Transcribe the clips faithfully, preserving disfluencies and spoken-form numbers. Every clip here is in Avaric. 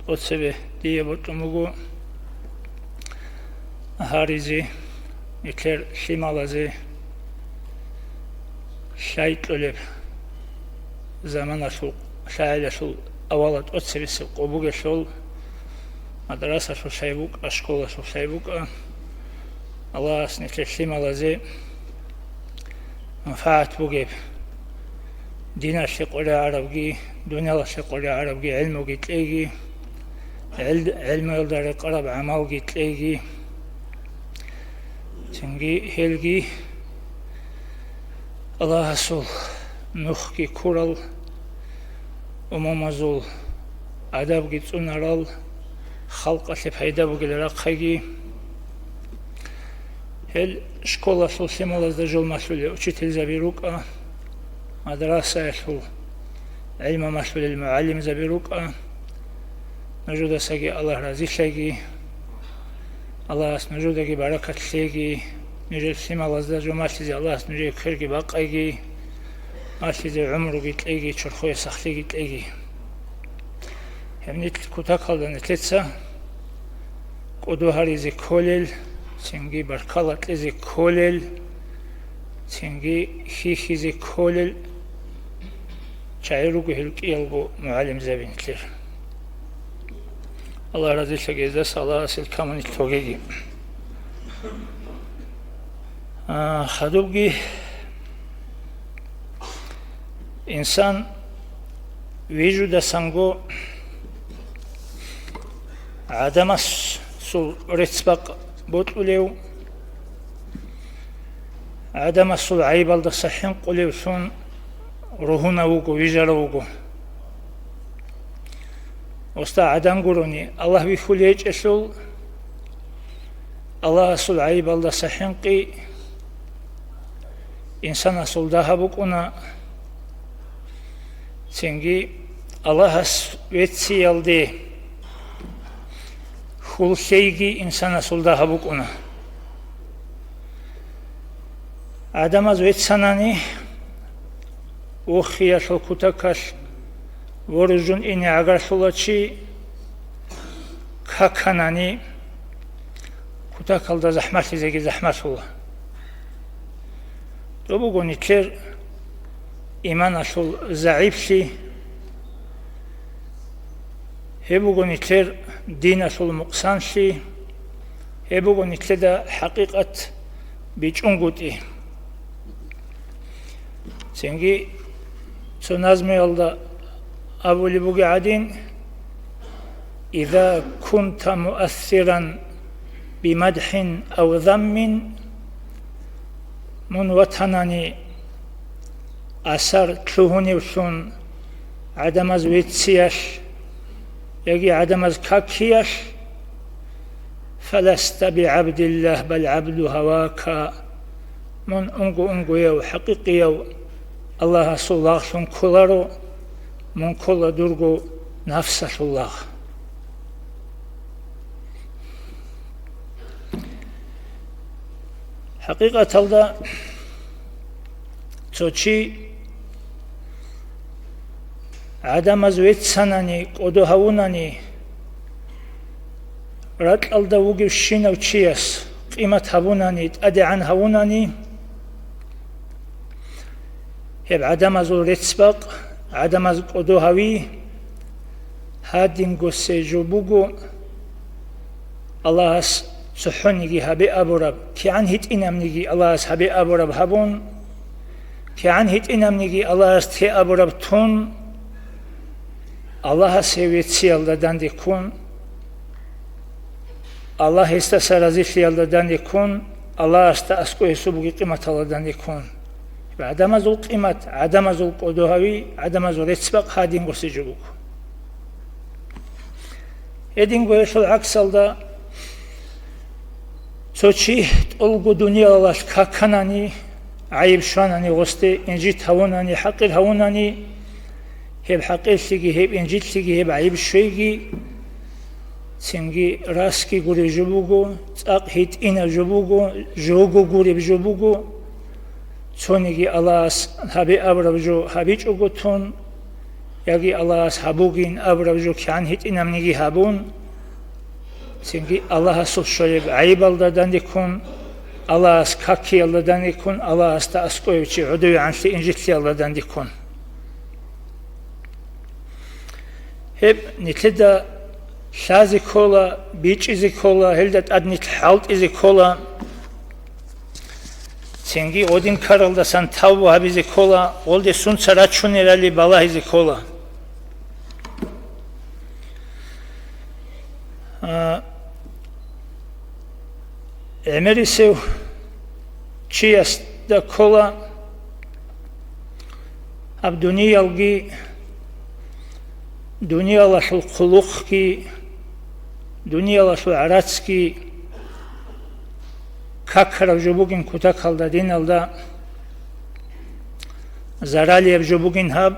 Оцебе дие бокьун буго гьаризе, нилъер лъималазе лъай кьолеб заманалъул, лъагӀалалъул авалал тӀоцебесеб къо бугелъул, мадрасалъул лъай букӀа, школалъул лъай букӀа. Аллагьас нилъер лъималазе манфагӀат бугеб, диналъе къваригӀарабги, дуниялалъе къваригӀарабги гӀелмуги кьеги, гӀел-, гӀелмуялда рекъараб гӀамалги кьеги. Цинги гьелги Аллагьасул нухги ккурал, умумузул адабги цӀунарал, халкъалъе пайда бугел рахъайги. Гьел школалъул лъималазда жол малъулел учительзаби рукӀа, мадрасаялъул гӀилму малъулел мугӀалимзаби рукӀа. Нужедасаги Аллагь разилъайги, Аллагьас нужедаги баракат лъеги, нужер лъималазда жо малъизе Аллагьас нужее кверги бакъайги, малъизе гӀумруги кьеги, чорхое сахлъиги кьеги. Гьеб нилъ кутакалда нилъеца кӀодо гьаризе кколел, цинги баркала кьезе кколел, цинги хьихьизе кколел чагӀи руго гьел кӀиялго мугӀалимзаби нилъер. Аллагь разилъаги гьездаса, Аллагьас гьел камун нилъ тогеги. А, хадубги инсан вижудасанго гӀадамасул рецц-бакъ бокьулев, гӀадамасул гӀайибалдаса хӀинкъулевлъун ругьунав вуго, вижарав вуго. Осда гӀадан гурони, Аллагь вихьулей гьечӀелъул, Аллагьасул гӀайибалдаса хӀинкъи инсанасул дагьаб букӀуна, цинги Аллагьас вецциялде хьул лъейги инсанасул дагьаб букӀуна. ГӀадамаз веццанани, уххиялъул кутакалъ воружун ине гӀагарлъула чи, каканани, кутакалда захӀмалъизеги захӀмалъула. Доб буго нилъер иманалъул загӀиплъи, гьеб буго нилъер диналъул мукъсанлъи, гьеб буго нилъеда хӀакъикъат бичӀчӀунгутӀи. Цинги цо назмуялда абулеб буго гӀадин: «Иза кунта муассиран бимадхӀин ав заммин», мун ватанани асар лъугьуневлъун гӀадамаз вецциялъ яги гӀадамаз какиялъ, «Фаласта бигӀабдиллагь, бал гӀабду гьавака». Мун унго-унгояв, хӀакъикъияв Аллагьасул лагълъун кколаро, мун ккола дурго нафсалъул лагъ. ХӀакъикъаталда цо чи гӀадамаз веццанани, кӀодо гьавунани, ракьалда вугевщинав чияс къимат гьабунани, тӀадегӀан гьавунани, гьеб гӀадамазул рецц-бакъ, гӀадамаз кӀодо гьави, гьадинго се жо буго, Аллагьас цохӀониги гьабе абураб, кигӀан гьитӀинабниги Аллагьас гьабе абураб гьабун, кигӀан гьитӀинабниги Аллагьас те абураб тун, Аллагьас гьев вецциялда данде ккун, Аллагь гьесдаса разилъиялда данде ккун, Аллагьасда аскӀо гьесул бугеб къиматалда данде ккун. ГӀадамазул къимат, гӀадамазул кӀодо гьави, гӀадамазул рецц-бакъ гьадинго се жо буго. Гьединго гьелъул гӀаксалда, цо чи тӀолго дуниялалъ каканани, гӀайиб щванани гъосде, инжит гьавунани, хӀакъир гьавунани, гьеб хӀакъирлъиги, гьеб инжитлъиги, гьеб гӀайиб щвейги, цинги расги гуреб жо буго, цӀакъ гьитӀинаб жо буго, жого гуреб жо буго, цониги Аллагьас гьабе абураб жо гьабичӀого тун, яги Аллагьас гьабугин абураб жо кигӀан гьитӀинабниги гьабун, цинги Аллагьасул щолеб гӀайибалда дандеккун, Аллагьас какиялда дандеккун, Аллагьасда аскӀове чи гӀодовегӀанлъи инжитлъиялда дандеккун. Гьеб нилъеда лъазе ккола, бичӀчӀизе ккола, гьелда тӀад нилъ хӀалтӀизе ккола. Цинги гъодин ккаралдасан тавбу гьабизе ккола, гъолде сунца рачунел рали балагьизе ккола. А, гӀемерисев чиясда ккола гьаб дуниялги, дуниялалъул хъулухъги, дуниялалъул гӀарацги какараб жо бугин кутакалда диналда, заралияб жо бугин гьаб.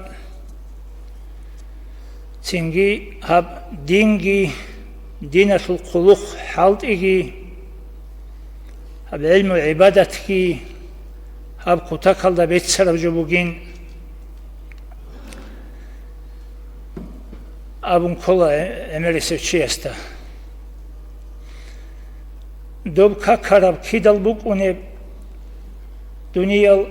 Цинги гьаб динги, диналъул хъулухъ хӀалтӀиги, гьаб гӀелму гӀибадатги, гьаб кутакалда беццараб жо бугин абун ккола гӀемерисев чиясда. Доб какараб кидал букӀунеб дуниял,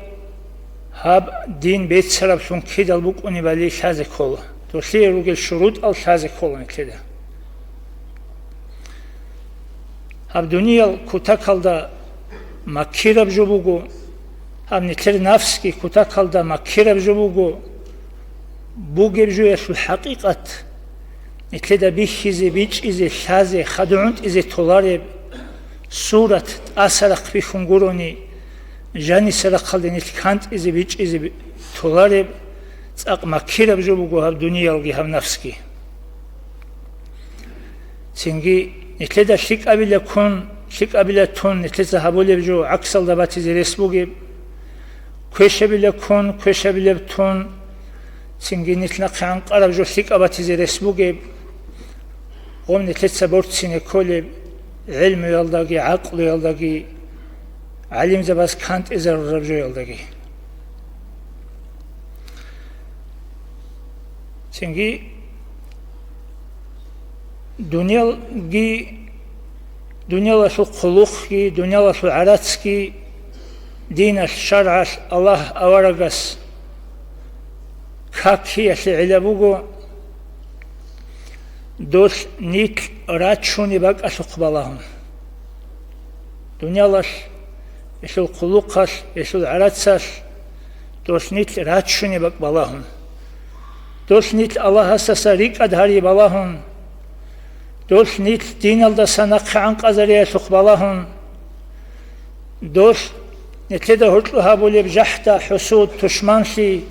гьаб дин бецараблъун кидал букӀунебали лъазе ккола. Долъие ругел шурутӀал лъазе ккола нилъеда. Гьаб дуниял кутакалда маккираб жо буго, гьаб нилъер нафсги кутакалда маккираб жо буго, бугеб жоялъул хӀакъикъат нилъеда бихьизе, бичӀчӀизе, лъазе, хадугӀунтӀизе толареб, сурат тӀасарахъ бихьун гурони, жаниса рахъалде нилъ кантӀизе, бичӀчӀизе толареб цӀакъ маккираб жо буго гьаб дуниялги гьаб нафсги. Цинги нилъеда лъикӀабила ккун, лъикӀабила тун, нилъеца гьабулеб жо гӀаксалда батизе рес бугеб, квешабила ккун, квешабилеб тун, цинги нилъ нахъе гӀанкъараб жо лъикӀаб батизе рес бугеб, гъоб нилъеца борцине кколеб гӀелмуялдаги, гӀакълуялдаги, гӀалимзабаз кантӀизарураб жоялдаги. Цинги дуниялги, дуниялалъул хъулухъги, дуниялалъул гӀарацги диналъ, шаргӀалъ, Аллагь аварагас какиялъе гӀилла буго, долъ нилъ рачунеб бакӀалъухъ балагьун. Дуниялалъ, гьелъул хъулухъалъ, гьелъул гӀарацалъ долъ нилъ рачунеб бакӀ балагьун. Долъ нилъ Аллагьасдаса рикӀкӀад гьари балагьун. Долъ нилъ диналдаса нахъе гӀанкъазариялъухъ балагьун. Долъ нилъеда гьоркьо гьабулеб жахӀда, хӀусуд, тушманлъи,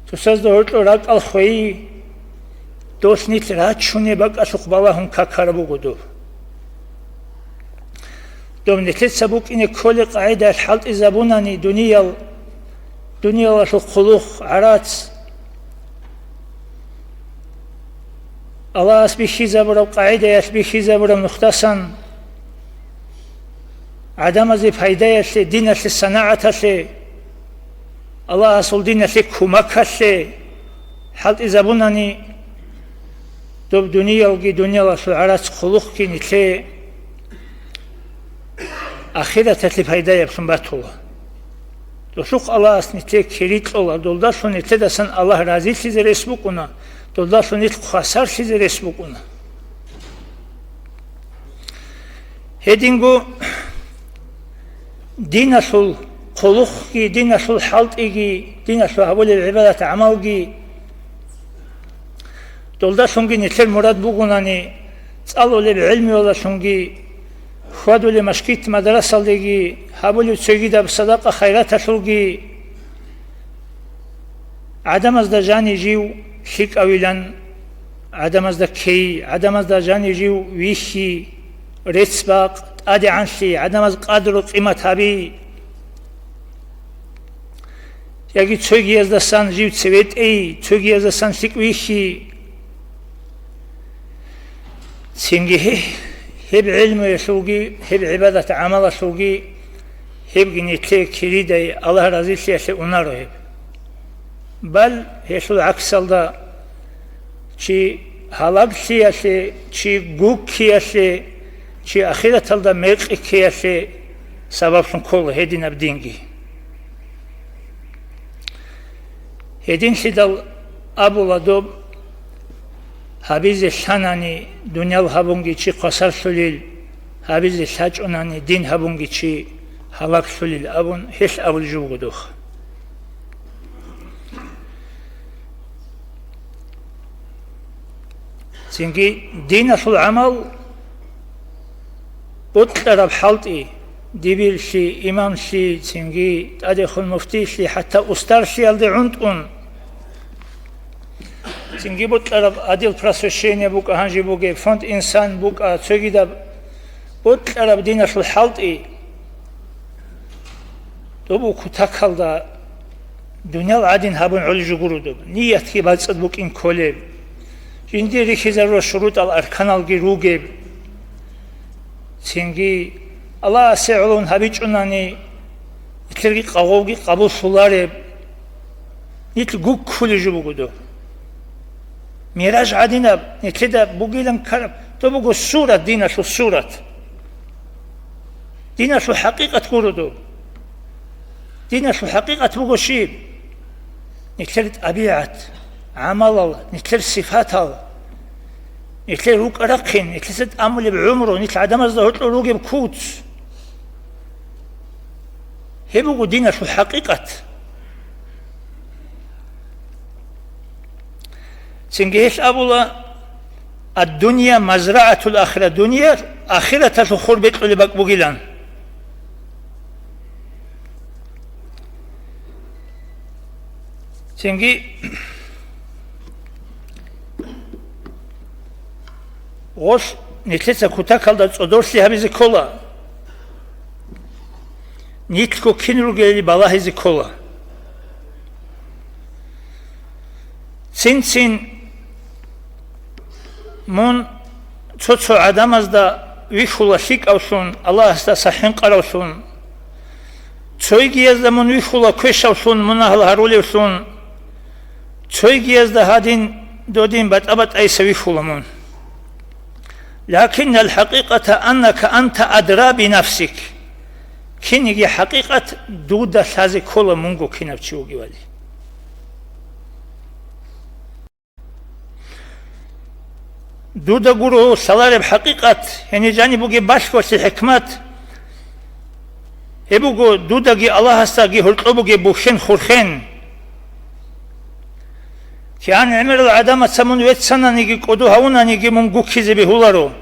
цоцазда гьоркьо ракӀал хвейи, долъ нилъ рачунеб бакӀалъухъ балагьун какараб буго доб. Доб нилъеца букӀине кколеб къагӀидаялъ хӀалтӀизабунани дуниял, дуниялалъул хъулухъ, гӀарац, Аллагьас бихьизабураб къагӀидаялъ бихьизабураб нухдасан гӀадамазе пайдаялъе, диналъе, санагӀаталъе, Аллагьасул диналъе кумакалъе хӀалтӀизабунани, доб дуниялги дуниялалъул гӀарац хъулухъги нилъее ахираталъе пайдаялъун батула. Долъухъ Аллагьас нилъее кири кьола, долдалъун нилъедасан Аллагь разилъизе рес букӀуна, долдалъун нилъ хвасарлъизе рес букӀуна. Гьединго диналъул хъулухъги, диналъул хӀалтӀиги, диналъул гьабулеб гӀибадат-гӀамалги, долдалъунги нилъер мурад бугунани, цӀалулеб гӀелмуялдалъунги, хьвадулеб машгит-мадрасалдеги, гьабулеб цогидаб садакъа-хайраталъулги, гӀадамазда жани жив лъикӀавилан, гӀадамазда ккей, гӀадамазда жани жив вихьи, рецц-бакъ, тӀадегӀанлъи, гӀадамаз къадру-къимат гьаби. Яги цогияздасан жив цеве тӀей, цогияздасан лъикӀ вихьи. Цинги гье-, гьеб гӀелмуялъулги, гьеб гӀибадат-гӀамалалъулги, гьебги нилъее киридай Аллагь разилъиялъе унаро гьеб. Бал гьелъул гӀаксалда, чи гьалаглъиялъе, чи гуккиялъе, чи ахираталда мекъи ккеялъе сабаблъун ккола гьединаб динги. Гьединлъидал абула доб: гьабизе лъанани, дуниял гьабунги чи хвасарлъулел, гьабизе лъачӀунани, дин гьабунги чи гьалаглъулел абун, гьелъ абулеб жо буго духъ. Цинги диналъул гӀамал бокьараб хӀалтӀи, дибирлъи, имамлъи, цинги тӀадехун муфтийлъи, хӀатта устарлъиялде гӀунтӀун. Цинги бокьараб гьадил просвещение букӀа гьанже бугеб, фонд «Инсан» букӀа, цогидаб бокьараб диналъул хӀалтӀи. Доб кутакалда дуниял гӀадин гьабун гӀолеб жо гуро доб, ниятги бацӀцӀад букӀин кколеб, жиндир рихьизарурал шурутӀал арканалги ругеб. Цинги Аллагьасе гӀоло гьабичӀунани, нилъерги къагъовги къабуллъулареб, нилъ гуккулеб жо буго доб. Мираж гӀадинаб, нилъеда бугилан ккараб, доб буго сурат, диналъул сурат. Диналъул хӀакъикъат гуро доб. Диналъул хӀакъикъат буго щиб? Нилъер тӀабигӀат, гӀамалал, нилъер сипатал, нилъер рукӀа-рахъин, нилъеца тӀамулеб гӀумру, нилъ гӀадамазда гьоркьор ругеб куц. Гьеб буго диналъул хӀакъикъат. Цинги гьелъ абула: «Ад-дунья мазрагӀатул ахира», дуниял ахираталъул хур бекьулеб бакӀ бугилан. Цинги гъолъ нилъеца кутакалда цӀодорлъи гьабизе ккола. Нилъго кин ругели балагьизе ккола. Цин-цин мун цо-цо гӀадамазда вихьула лъикӀавлъун, Аллагьасдаса хӀинкъаравлъун. Цойгиязда мун вихьула квешавлъун, мунагьал гьарулевлъун. Цойгиязда гьадин додин батӀа-батӀайса вихьула мун. Лакиннал хӀакъикъата аннака анта адра бинафсик. Кинниги хӀакъикъат дуда лъазе ккола мунго кинав чи вугевали. Дуда гуро лъалареб хӀакъикъат, гьениб жаниб бугеб балъголъи хӀикмат. Гьеб буго дудаги Аллагьасдаги гьоркьоб бугеб бухьен-хурхен. КигӀан гӀемерал гӀадамаца мун веццананиги, кӀодо гьавунаниги, мун гуккизе бегьуларо.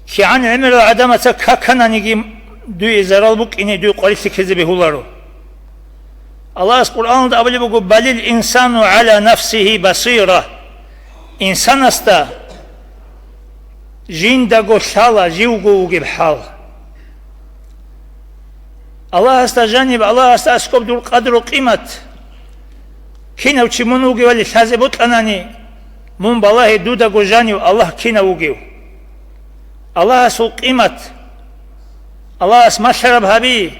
КигӀан гӀемерал гӀадамаца какананиги, дуе зарал букӀине дуе къварилъи ккезе бегьуларо. Аллагьас Къуръаналда абулеб буго: «Балил инсану гӀала нафсигьи басира». Инсанасда жиндаго лъала живго вугеб хӀал. Аллагьасда жаниб, Аллагьасда аскӀоб дур къадру-къимат. Кинав чи мун вугевали лъазе бокьанани, мун балагье дудаго жанив Аллагь кинав вугев. Аллагьасул къимат. Аллагьас малъараб гьаби.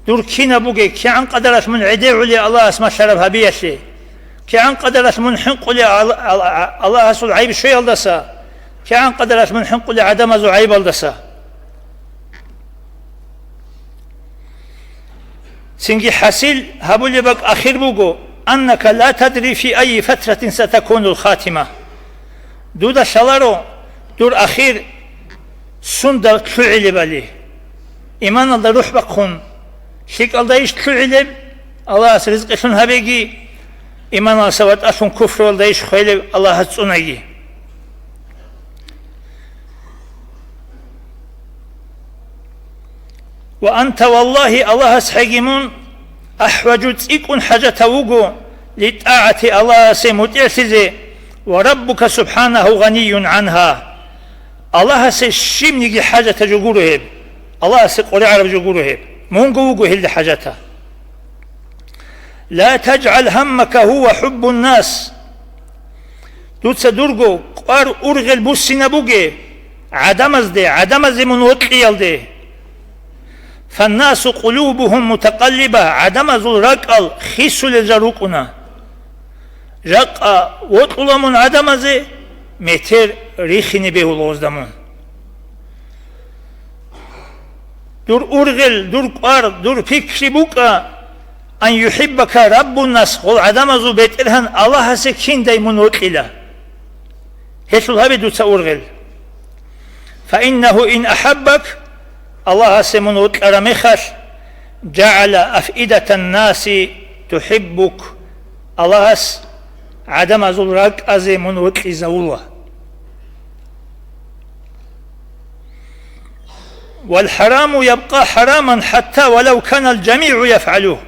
Дур кинаб бугеб, кигӀан къадаралъ мун гӀедегӀулеб Аллагьас малъараб гьабиялъе. КигӀан къадаралъ мун хӀинкъулеб Ал-, Ал-, Аллагьасул гӀайиб щвеялдаса. КигӀан къадаралъ мун хӀинкъулеб гӀадамазул гӀайибалдаса. Цинги хӀасил гьабулеб бакӀ ахир буго: «Аннака ла тадри фи айи фатратин сатакунул хатима». Дуда лъаларо дур ахир сунда лъугӀилебали. Иманалда рухӀ бахъун, лъикӀалдайищ лъугӀилеб, Аллагьас ризкъилъун гьабеги, иманалдаса ватӀалъун куфруялдайищ хвелеб, Аллагьас цӀунаги. «Ва анта валлагьи», Аллагьас хӀеги мун, «ахӀважу», цӀикӀкӀун хӀажатав вуго, «литӀагӀати», Аллагьасе мутӀигӀлъизе, «ва раббука субхӀанагьу гъаниюн гӀангьа». Аллагьасе щибниги хӀажатаб жо гуро гьеб. Аллагьасе къваригӀараб жо гуро гьеб. Мунго вуго гьелда хӀажатаб. «Ла тажгӀал гьаммака гьува хӀуббун нас». Дуца дурго кӀвар-ургъел буссинаб буге гӀадамазде, гӀадамазе мун вокьиялде. «Фаннасу къулубухум мутакъаллиба», гӀадамазул ракӀал хисулел жал рукӀуна. Жакъа вокьула мун гӀадамазе, метер рихине бегьула гъозда мун. Дур ургъел, дур кӀвар, дур пикри букӀа, ан юхӀиббака раббуннас, гъол гӀадамазул БетӀергьан Аллагьасе киндай мун вокьила. Гьелъул гьабе дуца ургъел. Фаиннагьу ин ахӀаббак, Аллагьасе мун вокьараб мехалъ, жагӀала афидатан наси тухӀиббук, Аллагьас гӀадамазул ракӀазе мун вокьизавула. Вал хӀараму ябкъа хӀараман хӀатта валав канал жамигӀу яфгӀалугь.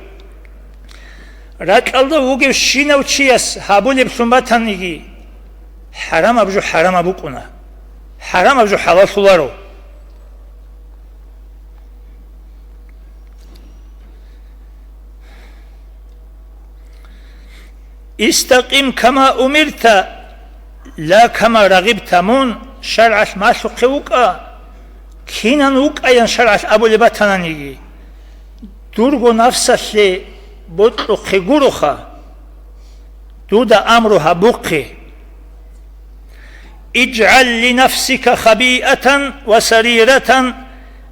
Ракьалда вугев щинав чияс гьабулеблъун батаниги, хӀарамаб жо хӀарамаб букӀуна, хӀарамаб жо хӀалаллъуларо. «Истакъим кама умирта, ла кама рагъибта», мун шаргӀалъ малъухъе вукӀа, кинан вукӀаян шаргӀалъ абулеб батананиги, дурго нафсалъе бокьухъе гуроха, дуда амру гьабухъе. «ИжгӀал ли нафсика хабиатан ва сариратан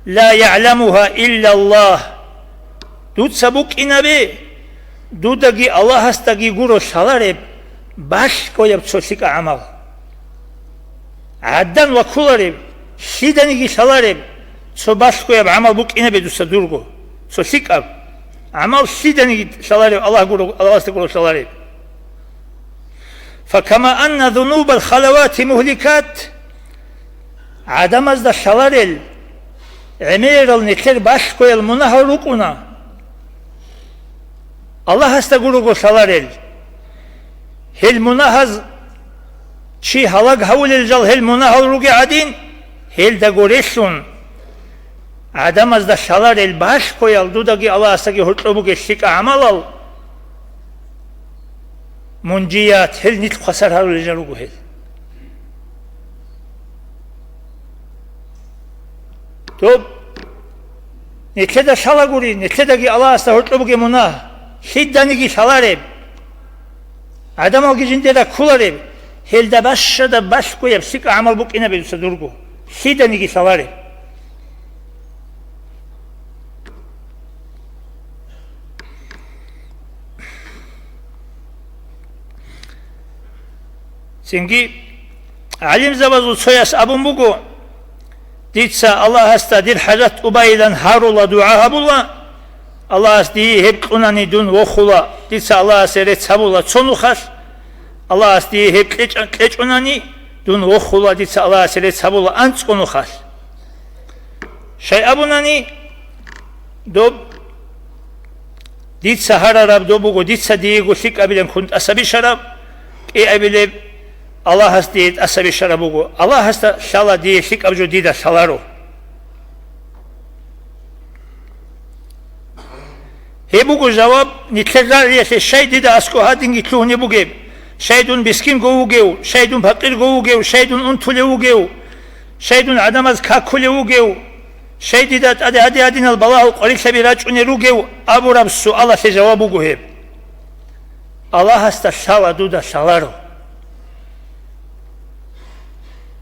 ла ягӀламугьа иллаллагь». Дуца букӀинабе, дудаги Аллагьасдаги гуро лъалареб балъгояб цо лъикӀа гӀамал. ГӀадан ваккулареб, лъиданиги лъалареб цо балъгояб гӀамал букӀинабе дуца дурго, цо лъикӀаб гӀамал лъиданиги лъалареб, Аллагь гуро, Аллагьасда гуро лъалареб. «Факама анна зунубал халавати мугьликат», гӀадамазда лъаларел гӀемерал нилъер балъгоял мунагьал рукӀуна. Аллагьасда гурого лъаларел. Гьел мунагьаз чи гьалаг гьавулел жал гьел мунагьал руге гӀадин, гьелдаго релълъун, гӀадамазда лъаларел балъгоял дудаги Аллагьасдаги гьоркьоб бугел лъикӀа гӀамалал, мунжият, гьел нилъ хвасар гьарулел жал руго гьел. Доб нилъеда лъалагури, нилъедаги Аллагьасда гьоркьоб бугеб мунагь, лъиданиги лъалареб, гӀадамалги жинде раккулареб, гьелда бащада балъгояб лъикӀа гӀамал букӀинабе дуца дурго, лъиданиги лъалареб. Цинги гӀалимзабазул цояс абун буго: «Дица Аллагьасда дир хӀажат тӀубайилан гьарула, дугӀа гьабула, Аллагьас дие гьеб кьунани дун вохула, дица Аллагьасе рецц гьабула цо нухалъ, Аллагьас дие гьеб кьечӀа-, кьечӀунани дун вохула, дица Аллагьасе рецц гьабула анцӀго нухалъ». Щай абунани, доб дица гьарараб доб буго, дица диего лъикӀабилан ккун тӀаса бищараб, кӀиабилеб Аллагьас дие тӀаса бищараб буго. Аллагьасда лъала дие лъикӀаб жо дида лъаларо. Гьеб буго жаваб нилъер рагӀиялъе, щай дида аскӀо гьадинги лъугьунеб бугеб, щай дун мискинго вугев, щай дун пакъирго вугев, щай дун унтулев вугев, щай дун гӀадамаз какулев вугев, щай дида тӀаде гьади-гьадинал балагьал къварилъаби рачӀунел ругев абураб суалалъе жаваб буго гьеб. Аллагьасда лъала дуда лъаларо.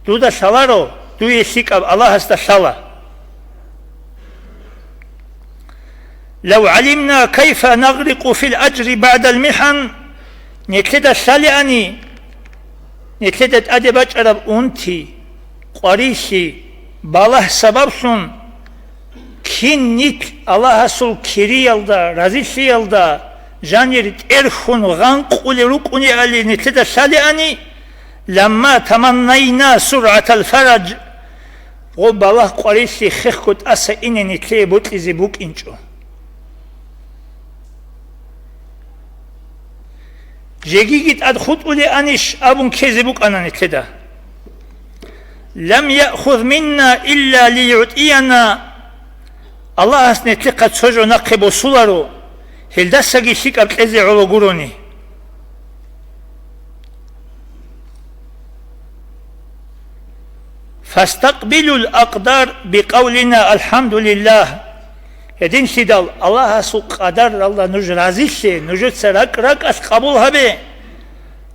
Дуда лъаларо, дуе лъикӀаб Аллагьасда лъала. «Лав гӀалимна кайфа нагърикъу фил ажри баъдал михӀан», нилъеда лъалеани, нилъеда тӀаде бачӀараб унти, къварилъи, балагь сабаблъун, кин нилъ Аллагьасул кириялда, разилъиялда жанир тӀерхьун гъанкъулел рукӀунеали нилъеда лъалеани, «ламма таманнайна сургӀатал фарадж», гъо балагь къварилъи хехго тӀаса ине нилъее бокьизе букӀинчӀо. Жегиги тӀад хутӀулеанищ абун ккезе букӀана нилъеда. «Лам яхуз минна илля лиютӀияна», Аллагьас нилъехъа цо жо нахъе босуларо, гьелдасаги лъикӀаб кьезе гӀоло гурони. «Фастакъбилул акъдар бикъавлина: алхӀамдулиллагь». Гьединлъидал Аллагьасул къадаралда нуж разилъе, нужеца ракӀ-ракӀалъ къабул гьабе,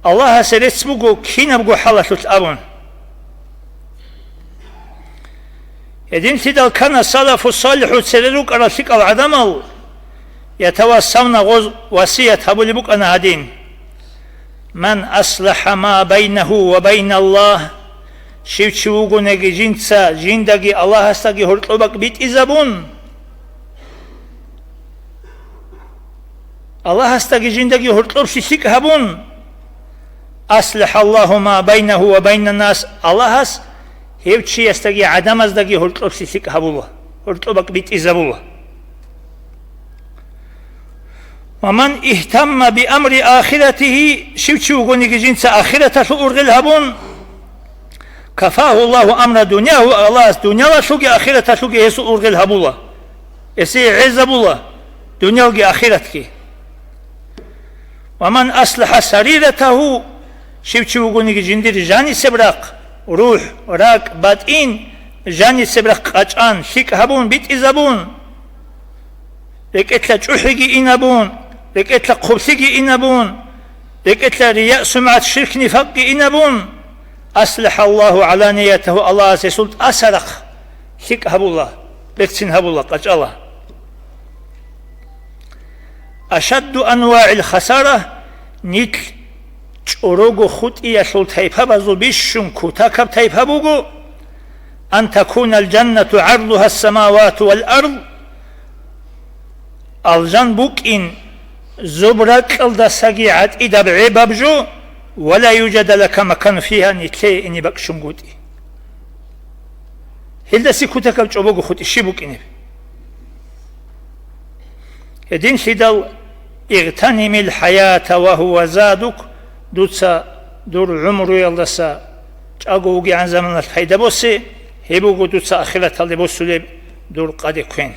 Аллагьасе рецц буго кинабго хӀалалъулъ абун. Гьединлъидал кана салафу салихӀул цере рукӀарал лъикӀал гӀадамал, ятавассавна гъоз васият гьабулеб букӀана гьадин: «Ман аслахӀа ма байнагьу ва байналлагь», щив чи вугониги жинца жиндаги Аллагьасдаги гьоркьоб бакӀ битӀизабун, Аллагьасдаги жиндаги гьоркьоблъи лъикӀ гьабун, «АслахӀаллагьу ма байнагьу ва байнаннас», Аллагьас гьев чиясдаги гӀадамаздаги гьоркьоблъи лъикӀ гьабула, гьоркьоб бакӀ битӀизабула. «Ва ман ихтамма би амри ахиратигьи», щив чи вугониги жинца ахираталъул ургъел гьабун, «кафагьу Аллагьу амра дунягьу», Аллагьас дуниялалъулги ахираталъулги гьесул ургъел гьабула. Гьесие гӀезабула дуниялги ахиратги. «Ва ман аслахӀа сариратагьу», щив чи вугониги жиндир жанисеб рахъ, рухӀ, ракӀ, батӀин, жанисеб рахъ къачӀан, лъикӀ гьабун, битӀизабун, рекӀелъа чӀухӀиги инабун, рекӀелъа хъублъиги инабун, рекӀелъа рияъ-сумгӀат, ширк-нифакъги инабун, «аслахӀаллагьу гӀаланиятагьу», Аллагьас гьесул тӀаса рахъ лъикӀ гьабула, берцин гьабула, къачӀала. «Ашадду анвагӀил хасара», нилъ чӀорого хутӀиялъул тайпабазул бищун кутакаб тайпа буго: «Ан такунал жаннату гӀарзугьас самавату вал арз», алжан букӀин зоб ракьалдасаги гӀатӀидаб гӀебаб жо, «ва ла южада лака макан фигьа», нилъее ине бакӀ чунгутӀи. Гьелдаси кутакаб чӀобого хутӀи щиб букӀинеб? Гьединлъидал: «Игътанимил хӀаята ва гьува задук», дуца дур гӀумруялдаса чӀаго вугегӀан заманалъ пайда босе, гьеб буго дуца ахираталде босулеб дур къаде квен.